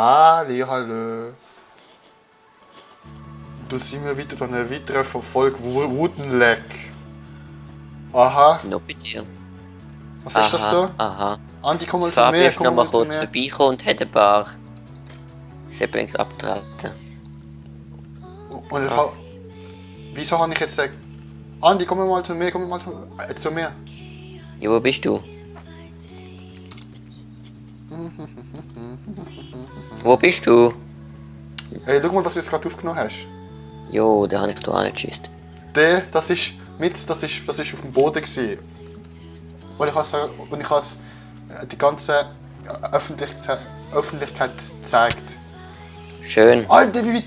Hallo. Du sind wir wieder von einer weiteren Folge Wutenleck. Aha. Noch bei dir. Was ist das da? Aha. Andi, komm mal zu Fabi mir. ist noch mal kurz vorbeigekommen und hat ein paar Siblings abgetreten. Und ich hab... Wieso habe ich jetzt gesagt... Andi, komm mal zu mir, zu mir. Ja, wo bist du? Wo bist du? Hey, schau mal, was du jetzt gerade aufgenommen hast. Jo, den habe ich da angeschissen. Das ist auf dem Boden gewesen. Und ich habe die ganze Öffentlichkeit gezeigt. Schön. Alter, wie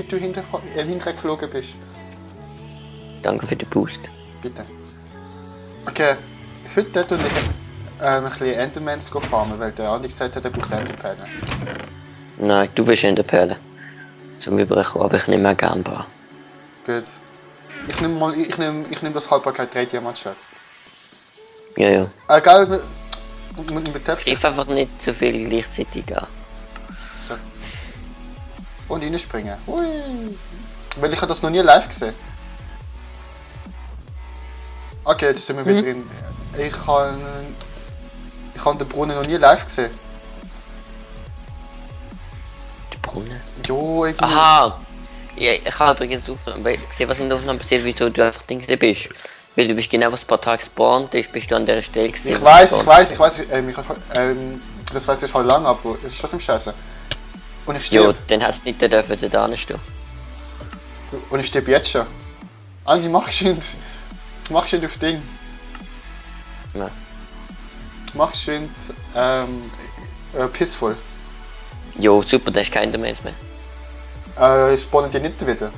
du hintergeflogen bist. Danke für den Boost. Bitte. Okay, heute tue ich ein bisschen Endermans farmen, weil der Andi gesagt hat, er braucht Enderperlen. Nein, du bist in der Perle. Zum Übrigen, aber ich nehme auch gerne Bar. Gut. Ich nehm das Haltbarkeit 3 Diamantschwert. Ja. Gell, mit Töpfchen. Griff einfach nicht zu viel gleichzeitig an. So. Und reinspringen. Hui. Weil ich habe das noch nie live gesehen. Okay, jetzt sind wir wieder drin. Ich habe den Brunnen noch nie live gesehen. Der Brunnen? Jo, irgendwie. Aha! Ja, ich habe übrigens gesehen, was in der Aufnahme passiert, wieso du einfach Dings bist. Weil du bist genau, was ein paar Tage gespawnt ist, bist du an der Stelle gewesen. Ich weiß. Das weiß ich schon lange, aber es ist trotzdem scheiße. Und ich Jo, stirb. dann hast du nicht dürfen da stehen. Und ich stirb jetzt schon. Andi, mach schön auf Ding. Ja. Mach schön Pissvoll. Jo, super, da ist kein Demenz mehr. Spawnen die nicht wieder?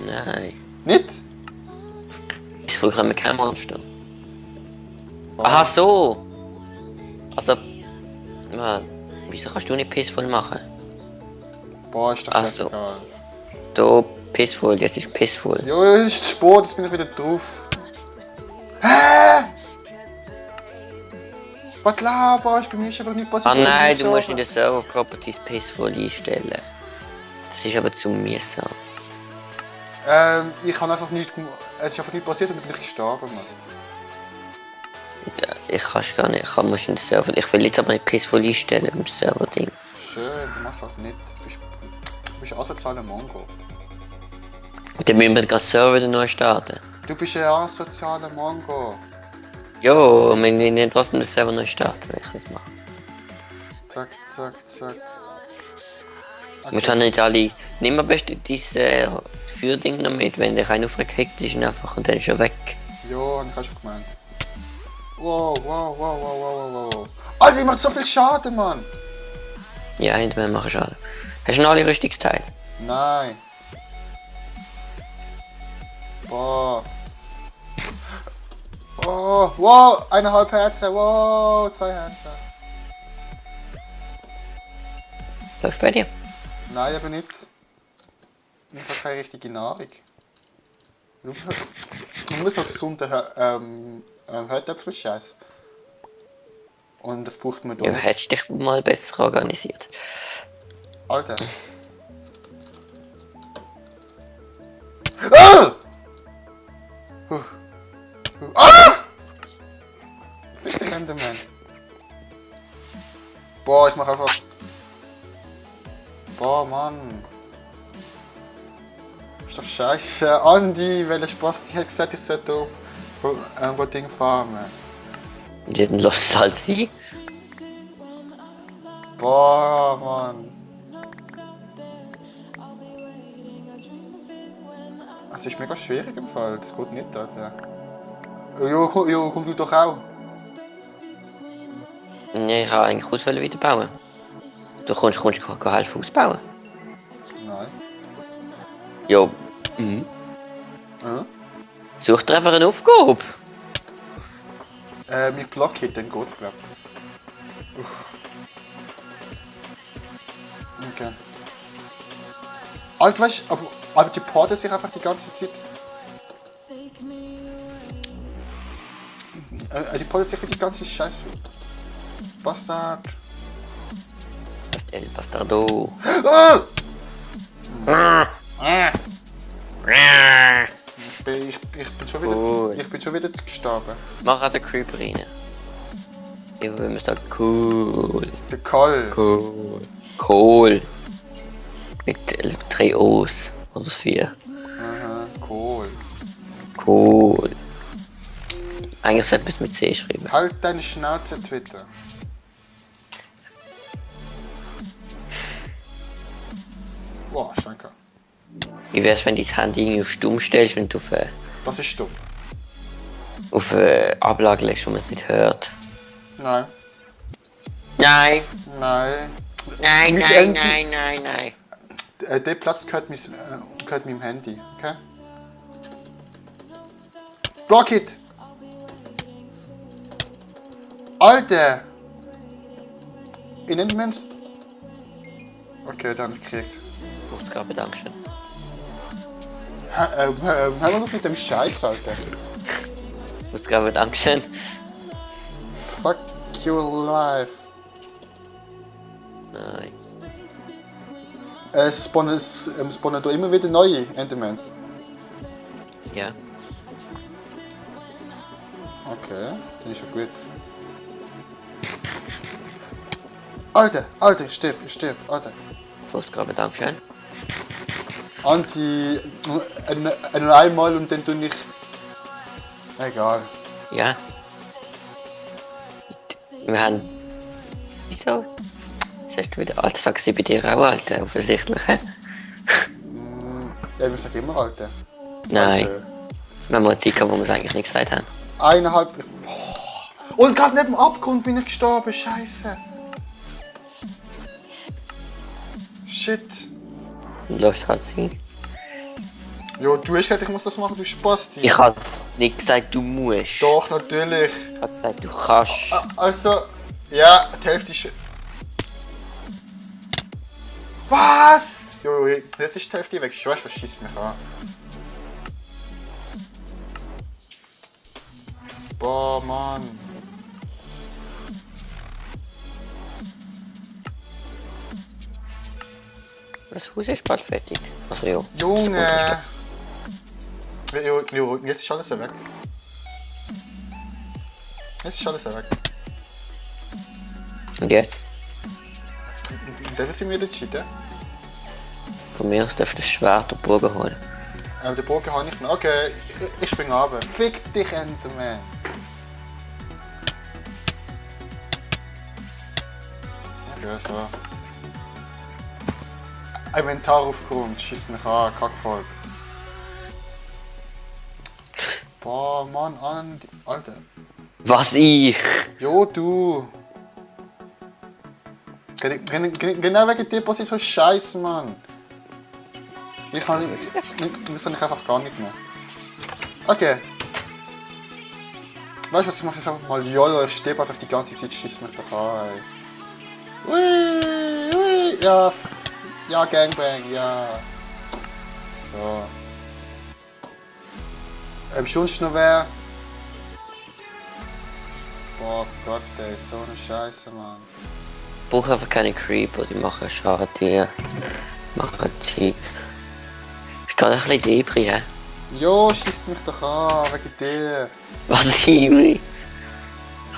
Nein. Nicht? Ist voll kann man kein Monster. Aha, so! Also. Man, wieso kannst du nicht Pissvoll machen? Boah, ist doch Ach so. Da Pissvoll, jetzt ist Pissvoll. Jo, es ist Sport, jetzt bin ich wieder drauf. Hä? Was laberst du? Bei mir ist einfach nicht passiert. Ah nein, du musst in den Server Properties Pissvoll einstellen. Das ist aber zu mühsam. Ich kann einfach nicht. Es ist einfach nicht passiert und bin ich gestorben, Mann. Ja, ich kann's gar nicht, ich muss in den Server. Ich will jetzt aber nicht Pissvoll einstellen im Server-Ding. Schön, mach das nicht. Du bist ein asozialer Mongo. Dann müssen wir den Server wieder neu starten. Du bist ein asozialer Mongo. Jo, wir müssen trotzdem den Server neu starten, wenn ich das mache. Zack. Du musst auch nicht alle. Nimm am besten dieses Führding noch mit, wenn der einer aufgekickt ist einfach und dann ist er weg. Jo, hab ich schon gemeint. Wow. Alter, die macht so viel Schaden, Mann! Ja, hinter mir machen Schaden. Hast du noch alle Rüstungsteile? Nein. Boah. Oh, wow, 1,5 Herzen, wow, 2 Herzen. Läuft bei dir? Nein, aber nicht. Ich habe keine richtige Nahrung. Man muss auch gesunden Hörtöpfel-Scheiß. Und das braucht man Ja, da. hättest du dich mal besser organisiert. Alter. Ah! Fick den Enderman. Boah, ich mach einfach. Boah, Mann. Ist doch scheiße. Andi, welcher Spaß, die hat gesagt, ich sollte irgendwo Ding farmen. Und dann lass es halt sein. Boah, Mann. Es ist mega schwierig im Fall, das geht nicht, Alter. Jo, komm du doch auch. Ja, ich kann eigentlich Haus wieder bauen. Du kannst helfen ausbauen. Nein. Jo. Such dir einfach eine Aufgabe. Mit Blockhit, dann geht's, glaub ich. Okay. Alter, weißt du, aber die porten sich einfach die ganze Zeit. Die porten sich für die ganze Scheiße. Bastard. El Bastardo. Ah! Ah. Ich Cool. bin schon wieder gestorben. Mach auch den Creeper rein. Ich will mir sagen, cool. Der Call. Cool. Mit 3 O's. Oder 4. Aha, cool. Cool. Eigentlich sollte man es mit C schreiben. Halt deine Schnauze, Twitter. Wow, danke. Wie wär's, wenn du das Handy irgendwie auf Stumm stellst und Was ist dumm? auf Ablage legst, wo man es nicht hört? Nein. Nein. Nein. Nein, Mit nein, Enten- nein, nein, nein. Der Platz gehört meinem Handy, okay? Block it! Alter! In Endermans? Okay, dann gekriegt. Aufgabe, Dankeschön. Hör mal auf mit dem Scheiß, Alter. Aufgabe, Dankeschön. Fuck your life. Nein. Spawnen da immer wieder neue Endermans. Ja. Okay, dann ist ja gut. Alter, stirb, Alter. Aufgabe, Dankeschön. Anti. Einmal und dann tue ich. Egal. Ja. Wir haben. Wieso? Was hast du wieder? Alter, sagst du bei dir auch, Alter? Offensichtlich, hä? Ja, wir sagen immer Alter. Nein. Wir haben mal eine Zeit gehabt, wo wir es eigentlich nicht gesagt haben. 1,5. Boah. Und gerade neben dem Abgrund bin ich gestorben, Scheiße. Shit. Lass halt sein. Jo, du hast gesagt, ich muss das machen, du Spasti. Ich hab nicht gesagt, du musst. Doch, natürlich. Ich hab gesagt, du kannst. Also, ja, die Hälfte ist. Was? Jo, jetzt ist die Hälfte weg. Ich weiß, was schießt mich an. Boah, Mann. Das Haus ist bald fertig. Also ja. Junge. Jo, jetzt ist alles weg. Jetzt ist alles weg. Und jetzt? Dürfen Sie mir entschieden? Von mir aus darfst du das Schwert und Bogen holen. Den Bogen habe ich noch. Okay, ich spring runter. Fick dich, Enderman. Okay, so. Inventar aufgeräumt, schießt mich an, Kackvolk. Boah, Mann, Alter. Was ich? Jo, du. Genau wegen dir passiert so Scheiße, Mann. Ich kann nicht. Das kann ich einfach gar nicht mehr. Okay. Weißt du was, ich mache jetzt einfach mal YOLO, ich stehe einfach die ganze Zeit, schießt mich doch an, ey. Ui, ja. Ja, Gangbang, ja. So. Sonst noch wer? Boah Gott, ey, so eine Scheiße, Mann. Ich brauche einfach keine Creeper, die machen Schaden, die machen Tick. Ich kann ein bisschen Debris, hä? Jo, schießt mich doch an, wegen dir. Was ich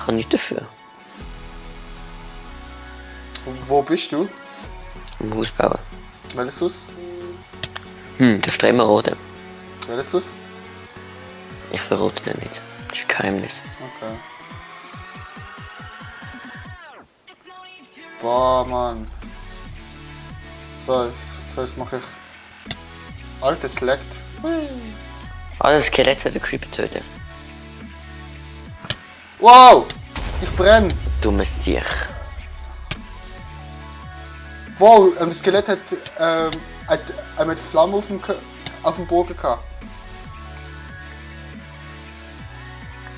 kann nicht dafür. Wo bist du? Im Haus bauen. Welches Haus? Der Strämer rote. Welches Haus? Ich verrate den nicht. Das ist ein Geheimnis. Okay. Boah, Mann. So, jetzt mache ich. Alter, es leckt. Das Skelett hat den Creeper töten. Wow! Ich brenne! Dummes Siech. Wow, das Skelett hat mit Flammen auf dem Bogen gehabt.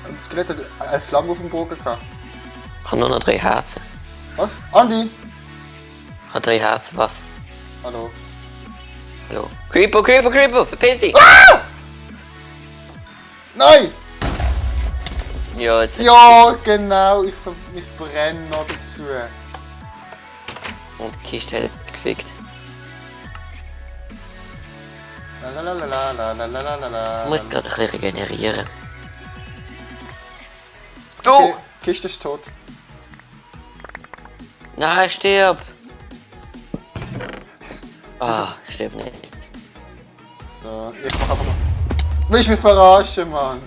Das Skelett hat eine Flamme auf dem Bogen gehabt. Ich habe nur noch 3 Herzen. Was? Andi! Ich habe 3 Herzen, was? Hallo. Hallo. Creeper, verpiss dich! Nein! Ja, jetzt. Ja, genau, ich brenne noch dazu. Und die Kiste hat jetzt gefickt. Ich muss gerade ein bisschen regenerieren. Okay, Kiste ist tot. Nein, stirb! Ah, stirb nicht. So, ich mach einfach mal. Willst du mich verarschen, Mann?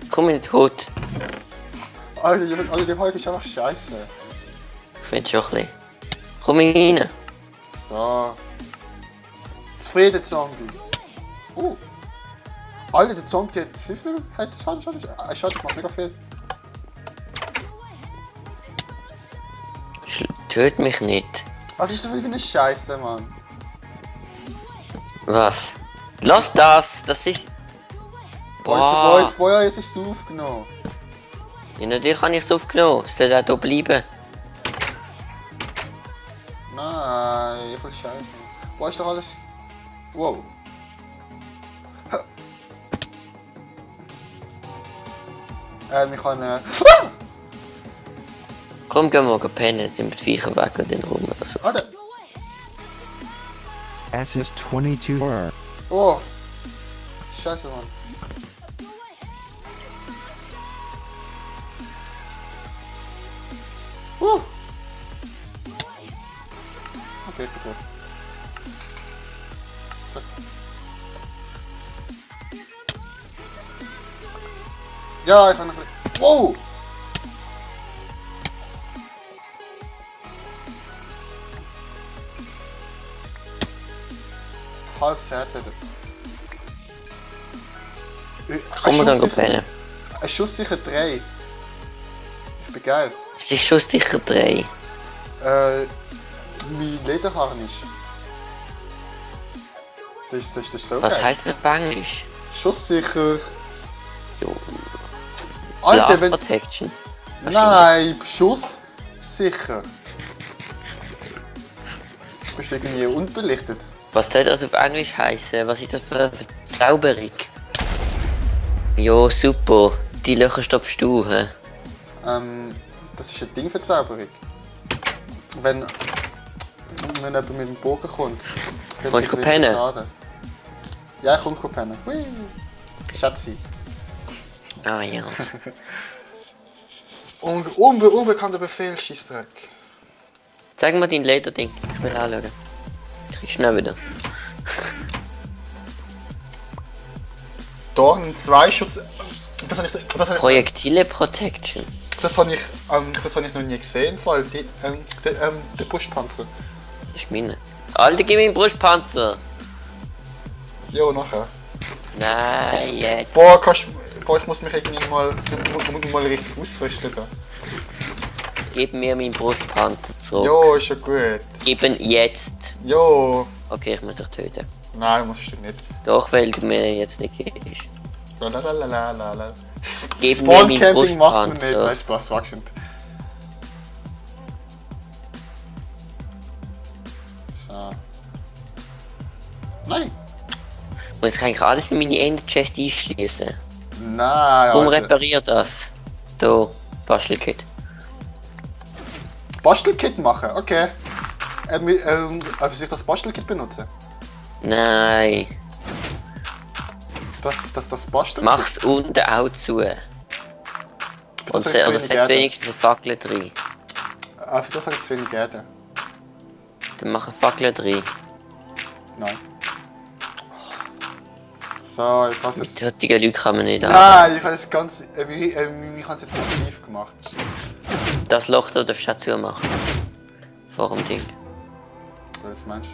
Komm in den Tod. Alter, die Folge ist einfach scheiße. Ich finde schon ein bisschen. Komm rein. So. Zufrieden, Zombie. Alter, der Zombie hat wie viel? Schade, ich mach mega viel. Töt mich nicht. Was ist das für eine Scheiße, Mann? Was? Lass das! Das ist. Boah, jetzt ist du aufgenommen. Ja, natürlich habe ich es aufgenommen. Es soll auch hier bleiben. Nein, voll Scheiße. Wo ist doch alles? Wow. Wir können. Komm, gehen wir pennen. Jetzt sind die Viecher weg und den Raum oder so. Warte. S is 22 R. Oh. Scheiße, Mann. Okay, ich bin tot. Ja, ich kann noch. Wow! Halb Herz hätte. Komm, wir gehen pennen. Ein Schuss sicher 3. Ich bin geil. Es ist schon sicher 3. Mein Lederharnisch. Das ist so Was geil. heisst das auf Englisch? Schusssicher. Jo. Alter, Blast wenn... Protection. Nein, schusssicher. Du bist irgendwie unbelichtet. Was soll das auf Englisch heißen? Was ist das für eine Verzauberung? Jo, super. Die Löcher stopfst du, hä? Das ist ein Ding für Zauberung. Wenn jemand mit dem Bogen kommt, dann Kommst du kriegt er pennen? Schaden. Ja, ich komme pennen. Hui. Schatzi. Ah ja. Und unbekannter Befehl, Scheissdreck. Zeig mir dein Lederding. Ich will anschauen. Kriegst schnell wieder. Dorn 2 Schutz. Projektile Protection. Das habe ich noch nie gesehen, vor allem der Brustpanzer. Das ist meine. Alter, gib mir einen Brustpanzer! Jo, nachher. Nein, jetzt. Boah, ich muss mich irgendwie mal richtig ausrüsten. Da. Gib mir meinen Brustpanzer zurück. Jo, ist ja gut. Gib ihn jetzt. Jo. Okay, ich muss dich töten. Nein, musst du nicht. Doch, weil du mir jetzt nicht gibst. Lalalala. Gib mir meinen Spawn-Camping macht man nicht. Brustpanzer. Nein, Spaß, wachsend. So. Nein. Muss ich eigentlich alles in meine Ender-Chest einschließen? Nein, Komm, Alter. reparier das. Da, Bastelkit. Bastelkit machen, okay. Soll ich das Bastelkit benutzen? Nein. Das Bastelkit? Mach's unten auch zu. Oder Das habe ich zu wenig setz Erde. wenigstens eine Fackel drin. Für das habe ich zu wenig Erde. Dann mach eine Fackel drin. Nein. So, ich habe es Mit heutigen Leuten kann man nicht Nein, ich habe es ganz. Ich habe es jetzt massiv gemacht. Das Loch da darfst du auch zumachen. Vor dem Ding. Was meinst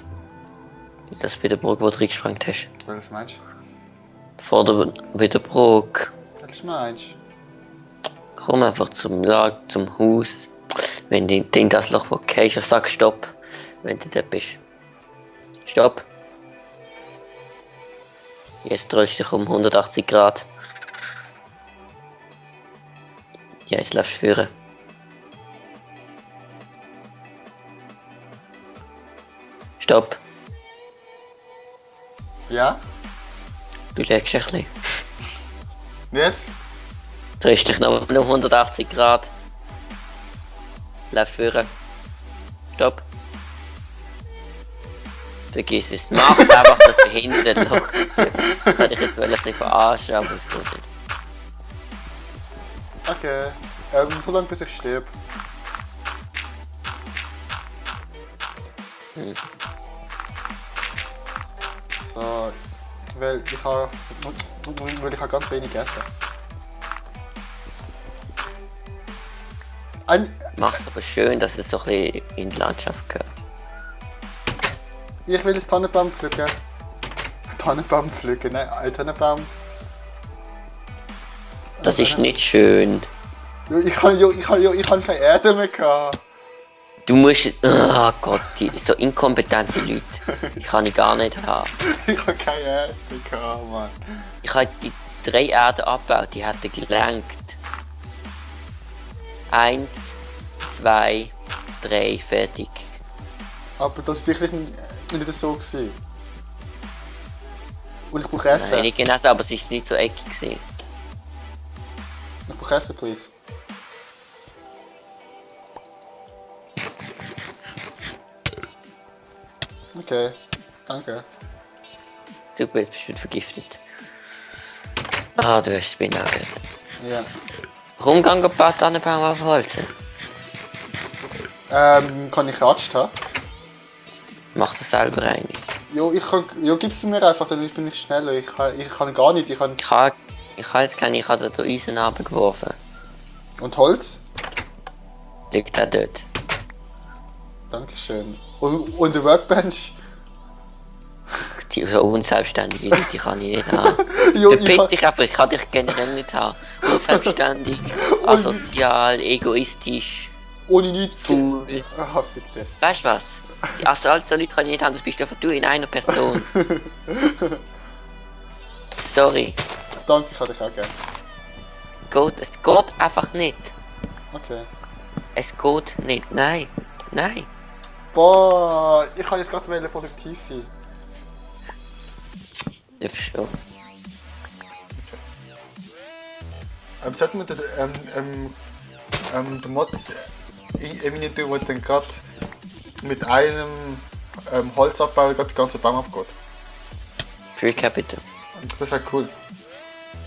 du? Das bei der Brücke, wo du reingesprengt hast. Was meinst du? Vor der, bei der Brücke. Was meinst du? Komm einfach zum Lager, zum Haus. Wenn du in das Loch, wo du gehst, sag Stopp. Wenn du dort bist. Stopp. Jetzt drehst du dich um 180 Grad. Ja, jetzt lass du führen. Stopp. Ja? Du legst ein bisschen. Jetzt? Drehst dich noch um 180 Grad. Lauf führen. Stopp. Vergiss es. Mach's einfach das behinderte Loch dazu. Das hätte ich jetzt ein bisschen verarschen, aber es geht nicht. Okay. So lange bis ich sterbe. So. Weil ich habe ganz wenig essen. Mach's aber schön, dass es so ein bisschen in die Landschaft gehört. Ich will das Tannenbaum pflücken. Tannenbaum pflücken, nein, ein Tannenbaum. Das ist nicht schön. Ich kann keine Erde mehr gehabt. Du musst. Oh Gott, so inkompetente Leute. Die kann ich gar nicht haben. Ich habe keine Erde gehabt, Mann. Ich habe die 3 Erden abgebaut, die hätten gelangt. 1, 2, 3, fertig. Aber das ist sicherlich nicht so gewesen. Und ich brauche Essen. Nein, nicht genau so, aber es ist nicht so eckig gewesen. Ich brauche Essen, please. Okay, danke. Super, jetzt bist du wieder vergiftet. Ah, du hast Spinner gegessen. Ja. Rumgang ein paar Tannenbaum aufholzen. Kann ich Angst haben? Mach das selber rein. Jo, gib's mir einfach, dann bin ich schneller. Ich kann gar nicht, Ich habe jetzt keine, ich habe da Eisen runtergeworfen. Und Holz? Liegt da dort. Dankeschön. Und der Workbench? Die so unselbstständige Leute, die kann ich nicht haben. Jo, Verpiss dich einfach, ich kann dich generell nicht haben. Unselbstständig, asozial, egoistisch, ohne nichts. faul. Ah, bitte. Weißt du was? Die asozialen Leute kann ich nicht haben, das bist einfach du in einer Person. Sorry. Danke, ich habe dich auch gerne. Es geht einfach nicht. Okay. Es geht nicht. Nein. Nein. Boah, ich kann jetzt gerade produktiv sein. Du schon. Sollten wir den Mod in tun, wo dann gerade mit einem Holzabbau gerade die ganze Baum abgeht? Free Capital. Das wäre cool.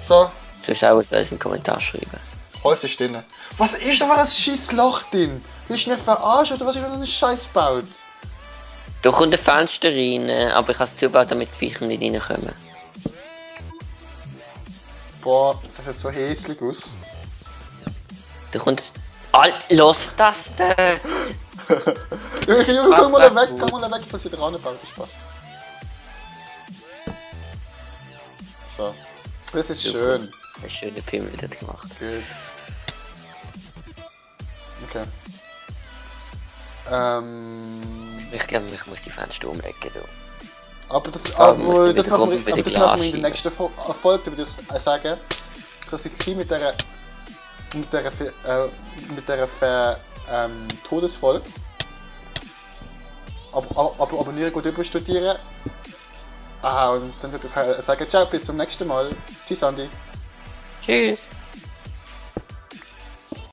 So, Du musst auch jetzt alles in den Kommentar schreiben. Holz ist drin. Was ist da für das scheiß Loch drin? Willst du mich verarschen oder was ist da für ein Scheiß gebaut? Da kommt ein Fenster rein, aber ich habe es zugebaut, damit die Viecher nicht reinkommen. Boah, das sieht so hässlich aus. Da kommt... Los das dort! Junge, komm mal weg, ich will sie dran bauen, das Spaß. So. Das ist Super. schön. Ein schöner Pimmel dort gemacht. Gut. Okay. Ich glaube, ich muss die Fenster umlegen. Du. Aber das, Das machen wir das mit der machen wir Gruppe bei aber der das machen wir in Glasscheibe. der nächsten Folge, würde ich sagen. Dass ich sie mit der Todesfolge. Aber abonnieren, gut überstudieren. Und dann würde ich sagen, ciao, bis zum nächsten Mal. Tschüss, Andi. Tschüss!